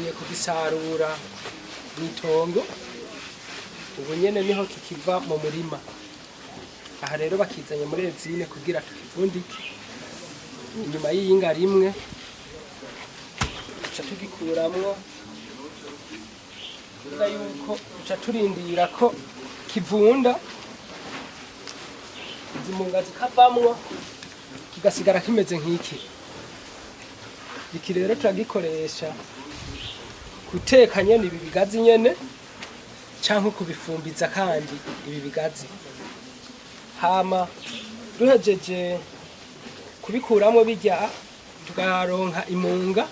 Tuvuye kugisarura mw'itongo, ubu nyene niho kikiva mu murima. Aha rero bakizanye muri usine kugira tukivundike. Inyuma y'iyinga rimwe duca tugikuramwo, kuvuga yuko duca turindira ko kivunda, izi munga zikavamwo, kigasigara kimeze nk'iki. Iki rero turagikoresha guteka nyene ibi bigazi nyene, canke kubifumbiza kandi ibi bigazi. Hama duhejeje kubikuramwo bijya, tukaronka imunga,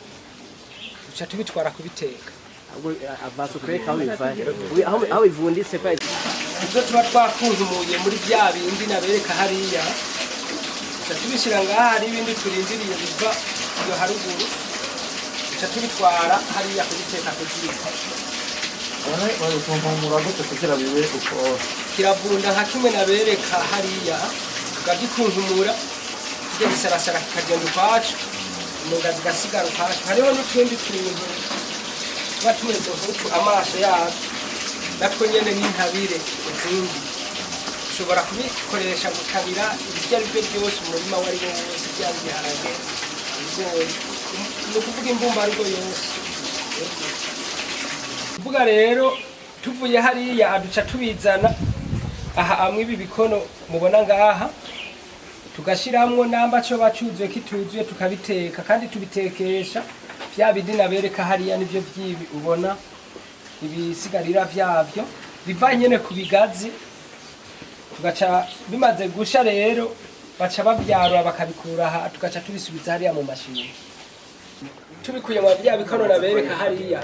duca tubitwara kubiteka. Avance ukwereka aho biva, aho bivunditse kwa. Ibyo tuba twakunkumuye muri bya bindi nabereka hariya, duca tubishyira ngaha. Hari ibindi turindiriye biva iyo haruguru, duca tubitwara hariya kubiteka ku ziko. Babivumvumura gute kugira bibe uko? Kiravunda nka kimwe nabereka hariya, tukagikunkumura, kijya gisarasara kikagenda ukwacu, imunga zigasigara ukwacu. Hariho n'utundi tuntu tuba tumeze nk'utu, amaso yatwo natwo nyene n'intabire izindi. Ushobora kubikoresha gutabira ibyo ari byo byose, umurima uwo ari wo wose, byaba ibiharage, ibigori, ni ukuvuga imbumbarugo yose. Kuvuga rero tuvuye hariya, duca tubizana aha amwe ibi bikono mubona ngaha, tugashiramwo namba co bacuzuye kituzuye, tukabiteka. Kandi tubitekesha vya bindi nabereka hariya, nivyo vyibi ubona ibisigarira vyavyo biva nyene ku bigazi. Tugaca bimaze gusha rero, baca bavyarura bakabikura aha, tugaca tubisubiza hariya mu mashini. Tubikuye mu bya bikono nabereka hariya,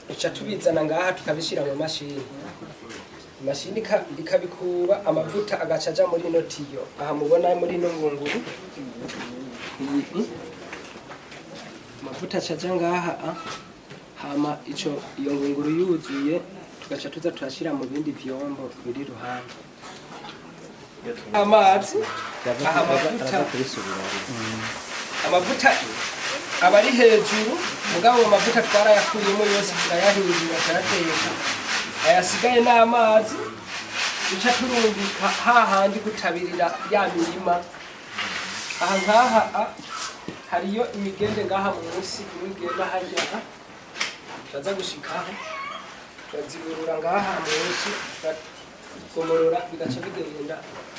duca tubizana ngaha, tukabishira mu mashini. Imashini ikabikura amavuta, agaca aja muri ino tiyo aha mubona, muri ino ngunguru iyi. Amavuta aca aja ngaha a hama ico iyo ngunguru yuzuye, tugaca tuza turashira mu bindi vyombo biri iruhande. Amazi aha, amavuta aba ari hejuru, mugabo ayo mavuta twarayakuyemo yose, turayahindura, turayateka. Ayasigaye ni amazi duca turungika hahandi gutabirira ya mirima. Aha nkaha hariyo imigende ngaha munsi, imwe igenda harya, turaza gushikaho, turaziburura ngaha munsi, turagomorora, bigaca bigenda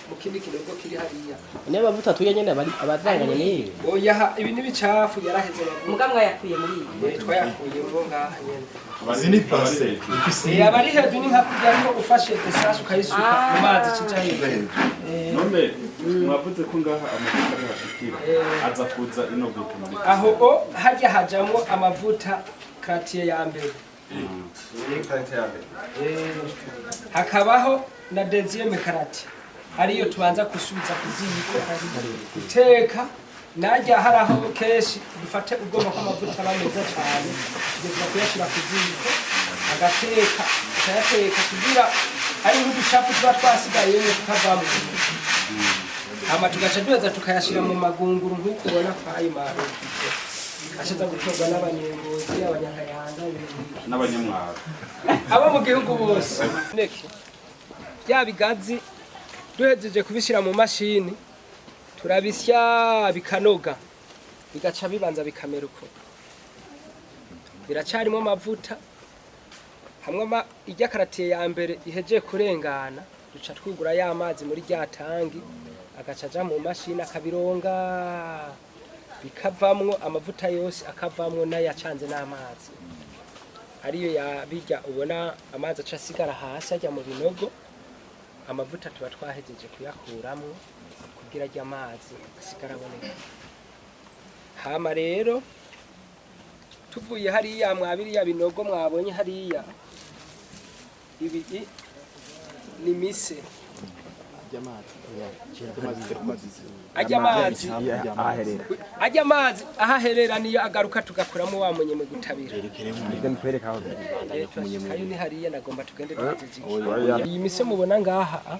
mu kindi kinogo kiri hariya. Niyo amavuta tuya nyene abavanganye n'ibi? Oya, ibi ni bicafu, yaraheze amavuta. Muga mwayakuye muri iyi? Twayakuyemo ngaha nyene. Izi ni base ni Eh, abari hejuru ni nka kurya ko ufashe essence ukayisuka mu mazi, kija hejuru. None mwavuze ko ngaha amavuta ariho ashikira, aza kuza ino gute muri Aho o harya hajamwo amavuta qualité ya mbere. Hakabaho na deuxième qualité, ariyo tubanza gusubiza ku ziko guteka. Najya hari aho kenshi dufate ubwoko ko amavuta aba meza cyane, tugeza kuyashyira ku ziko agateka, tukayateka kugira ari nk'uducafu tuba twasigayemo tukavamo. Hama tugaca duheza tukayashyira mu magunguru nk'uko ubona kwayo maruko, ashaza gutorwa n'Abanyengozi, Abanyakayanza, ibintu nk'ibyo. N'Abanyamwaro. Abo mu gihugu bose. Neke bya bigazi duhejeje kubishyira mu mashini, turabisya bikanoga, bigaca bibanza bikamera uko, biracarimo amavuta. Hamwe irya qualité ya mbere ihejeje kurengana, duca twugura ya mazi muri rya tangi, agaca aja mu mashini akabironga, bikavamwo amavuta yose, akavamwo n'ayacanze n'amazi, ariyo yabirya ubona amazi aca asigara hasi ajya mu binogo. Amavuta tuba twahejeje kuyakuramwo kugira ajya amazi asigara aboneka. Hama rero tuvuye hariya mwabiriya binogo mwabonye hariya, ibi ni mise ajya amazi, ajya amazi aho aherera niyo agaruka, tugakuramo wa munyeme gutabira. Turashikayo, ni hariya nagomba tugende duhejeje iki. Iyi mise mubona ngaha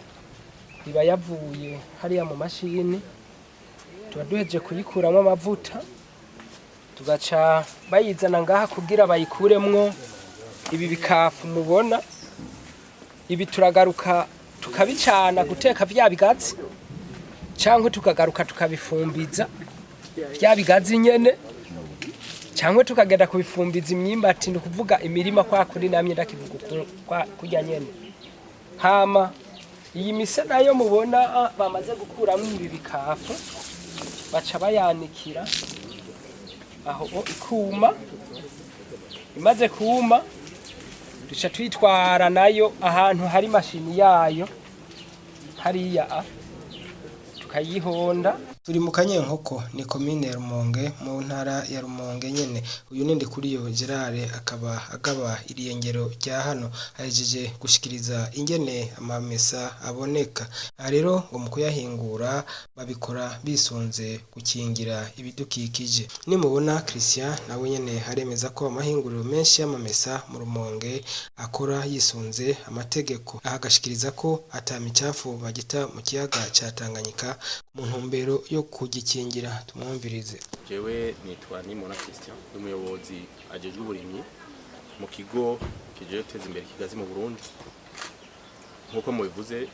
iba yavuye hariya mu mashini, tuba duhejeje kuyikuramo amavuta. Tugaca bayizana ngaha kugira bayikuremwo ibi bikafu mubona. Ibi turagaruka tukabicana guteka vya bigazi, cyangwa tukagaruka tukabifumbiza vya bigazi nyene, cyangwa tukagenda kubifumbiza imyimbati, ni ukuvuga imirima kwa kuri namye ndakivuga kurya nyene. Hama iyi mise nayo mubona bamaze gukuramo ibi bikafu, baca bayanikira aho ikuma. Imaze kuma, duca tuyitwara nayo ahantu hari mashini yayo hariya tukayihonda. Turi mu Kanyenkoko, ni komine Rumonge, mu ntara ya Rumonge nyene. Uyu ni Ndikuriyo Gerard, akaba agaba iriyengero rya hano. Ahejeje gushikiriza ingene amamesa aboneka. Aha rero ngo mu kuyahingura babikora bisunze gukingira ibidukikije. Nimubona Christian nawe nyene aremeza ko amahinguriro menshi y'amamesa mu Rumonge akora yisunze amategeko. Aha agashikiriza ko ata micafu bagita mu kiyaga ca Tanganyika mu ntumbero yo kugikingira. Tumwumvirize. Jewe nitwa Nimona Christian, ndi umuyobozi ajejwe uburimyi mu kigo kijejwe guteza imbere ikigazi mu Burundi. Nk'uko mubivuze,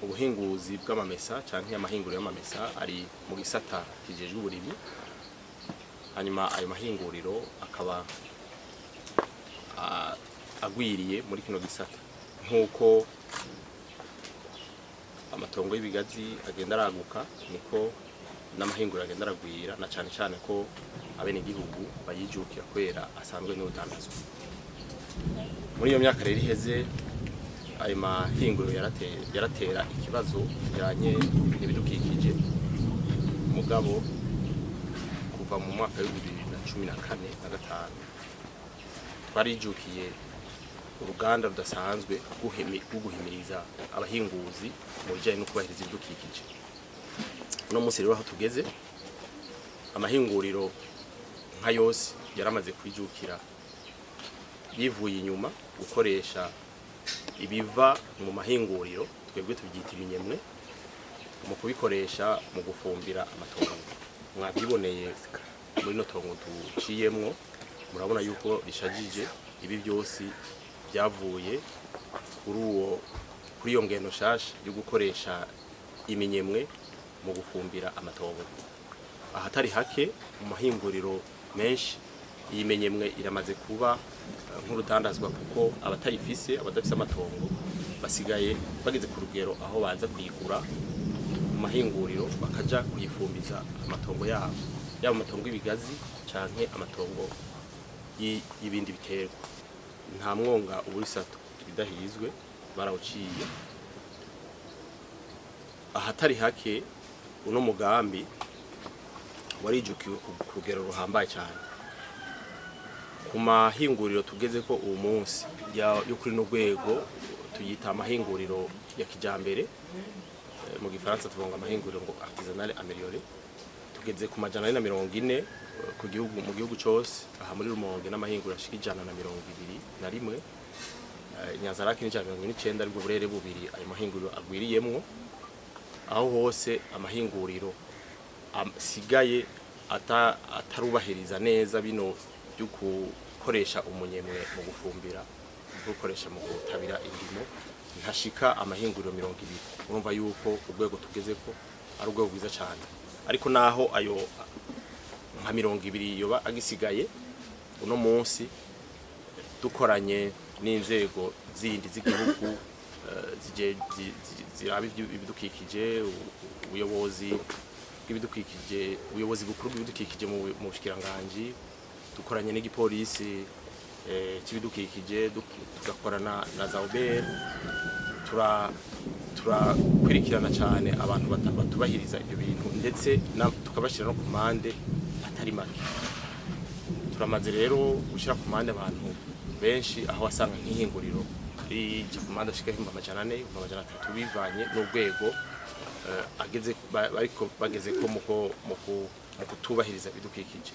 ubuhinguzi bw'amamesa canke amahinguriro y'amamesa ari mu gisata kijejwe uburimyi, hanyuma ayo mahinguriro akaba agwiriye muri kino gisata. Nk'uko amatongo y'ibigazi agenda araguka, niko n'amahinguriro agenda aragwira, na cane cane ko abenegihugu bayijukira kubera asanzwe n'urudandazwa. Muri iyo myaka rero iheze, ayo mahinguriro yaratera ikibazo kijanye n'ibidukikije. Mugabo kuva mu mwaka wa 2014 na 5, twarijukiye uruganda rudasanzwe rwo guhimiriza abahinguzi mu bijanye no kubahiriza ibidukikije. Uno munsi rero aho tugeze, amahinguriro nka yose yaramaze kwijukira yivuye inyuma gukoresha ibiva mu mahinguriro, twebwe tubyita ibinyemwe, mu kubikoresha mu gufumbira amatongo. Mwabyiboneye muri no tongo duciyemwo, murabona yuko rishajije. Ibi byose byavuye kuri iyo ngendo nshasha yo gukoresha iminyemwe mu gufumbira amatongo. Ahatari hake mu mahinguriro menshi, iyi minyemwe iramaze kuba nk'urudandazwa, kuko abatayifise, abadafise amatongo, basigaye bageze ku rugero aho baza kuyigura mu mahinguriro, bakaja kuyifumbiza amatongo yabo, yaba amatongo y'ibigazi canke amatongo y'ibindi biterwa. Nta mwonga uburisato ibidahizwe, barawuciye. Ahatari hake uno mugambi warijukiwe ku rugero ruhambaye cyane. Ku mahinguriro tugeze ko uwo munsi yo kuri no rwego tuyita amahinguriro ya kijambere, mu gifaransa tuvuga ngo amahinguriro ngo artisanal amélioré, tugeze ku 440 ku gihugu, mu gihugu cose. Aha muri Rumonge n'amahinguriro ashika 121, Nyanzarake ni 199, aribwo burere bubiri ayo mahinguriro agwiriyemwo. Aho hose amahinguriro asigaye atarubahiriza neza bino byo gukoresha umunyemwe mu gufumbira, gukoresha mu gutabira indimo, ntashika amahinguriro 20. Urumva yuko urwego tugezeko ari urwego rwiza cyane. Ariko naho ayo nka 20 yoba agisigaye, uno munsi dukoranye n'inzego zindi z'igihugu ziraba ibidukikije, ubuyobozi bw'ibidukikije, ubuyobozi bukuru bw'ibidukikije mu bushikiranganji, dukoranye n'igipolisi c'ibidukikije, tugakorana na za OBR, turakwirikirana cyane abantu batubahiriza ibyo bintu, ndetse tukabashyira no ku mande atari make. Turamaze rero gushyira ku mande abantu benshi, aho wasanga nk'ihinguriro rija ku mande ashika 400,000, 300,000, bivanye n'urwego ageze bariko bageze ko mu kutubahiriza ibidukikije.